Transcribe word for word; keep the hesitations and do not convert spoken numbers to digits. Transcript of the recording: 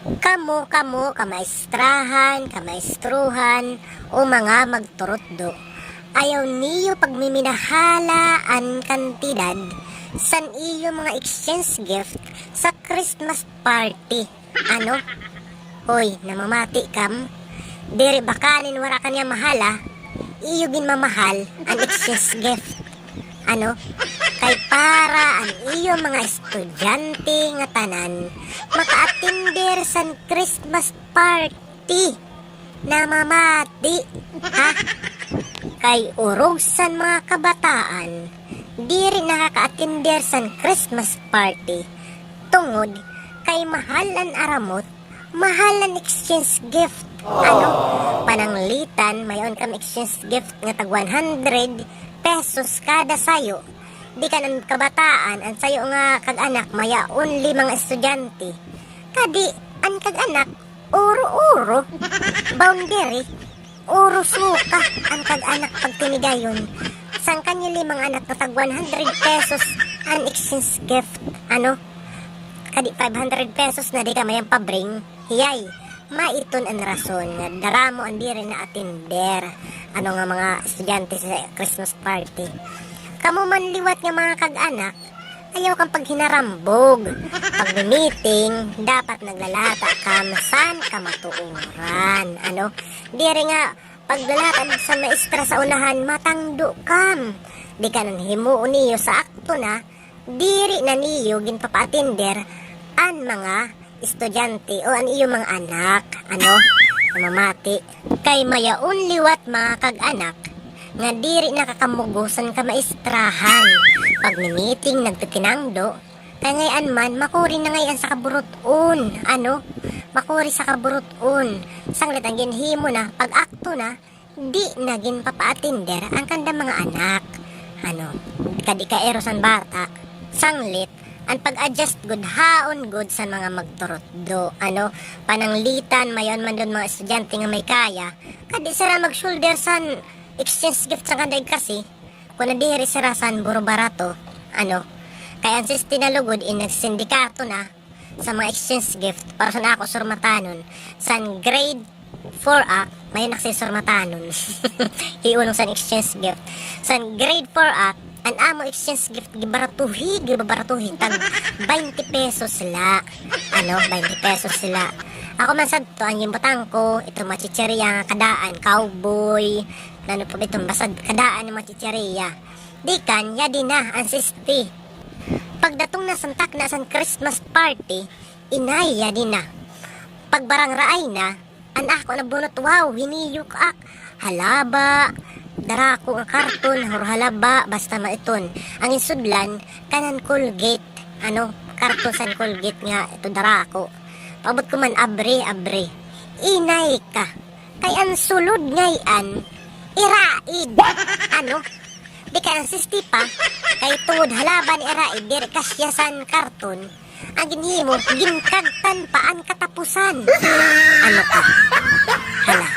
Kamo, kamo, kamaistrahan, kamaistrohan, o mga magturutdo. Ayaw niyo pagmiminahala an kantidad san iyo mga exchange gift sa Christmas party. Ano? Hoy, namamati kam? Diri baka nin wara ka niya mahala, iyo ginmamahal an exchange gift. Ano? Kay para an iyo mga estudyante nga tanan maka-atender san Christmas party. Namamati, ha? Kay urog san mga kabataan, diri nakaka-atender san Christmas party. Tungod kay mahal an aramot, mahal an exchange gift. Ano? Pananglitan, may-on kam exchange gift nga tag one hundred pesos kada sayo. Di kan an kabataan, an sayo nga kag-anak, maya only mga estudyante. Kadi, an kag-anak, uro-uro, boundary, uro suka, an kag-anak pagtinigayon. San kanya limang anak nga tag one hundred pesos an exchange gift, ano? Kadi five hundred pesos na di ka mayang pabring. Hiyay, maiton an rason nga daramo an diri na-atender, ano, nga mga estudyante sa Christmas party. Kamo man liwat nga mga kag-anak, ayaw kang paghinarambog. Pag-meeting, dapat naglalata kam san kamatuoran. Ano? Diri nga paglalata san maestra sa unahan, matangdo kam. Di ka nan himuon niyo sa akto na, diri na niyo ginpapa-atender an mga estudyante o an iyo mga anak, ano, namamati. Kay mayaon liwat mga kag-anak nga diri nakakamugo san kamaistrahan. Pag-meeting, nagtitinangdo, kay ngay-an man, makuri na ngay-an sa kaburut-on, ano, makuri sa kaburut-on. Sanglit an ginhimo na, pag-akto na, di na ginpapa-atender an kanda mga anak. Ano, kadi ka ero san bata, sanglit, an pag-adjust gud, haon gud san mga magturutdo, ano, pananglitan, mayaon man dun mga estudyante nga may kaya, kadi sira mag-shoulder san exchange gift san kanda igkasi, kun nadiri sira san buro barato, ano, kay an siste na lugod in nagsindikato na, sa mga exchange gift, para san ako surmatanon. San grade four ak, may-on ak surmatanon. Hiulong san exchange gift. San grade four ak, an amo exchange gift, gibaratuhi, gibabaratuhi, tag baynte pesos la. Ano, baynte pesos la. Ako man sadto, an ginbutang ko, ito mga chicheria nga kadaan, cowboy, nano pa ba iton, basta kadaan nga mga chicheria. Di kan, yadi na, an siste. Pagdatong na san takna san Christmas party, inay, yadi na. Pagbarangraay na, an ako nabunot, wow, hiniyok ak. Halaba, darako nga karton, huro halaba, basta maiton. An ginsudlan, kanan Colgate, ano, karton san Colgate nga, ito darako. Paabot ko man, abre, abre. Inay ka. Kay an sulod ngay-an, iraid. Ano? Di kay an siste pa, kay tungod halaba an iraid, diri kasya san karton, an ginhimo, ginkagtan pa an katapusan. Ano ka? Hala.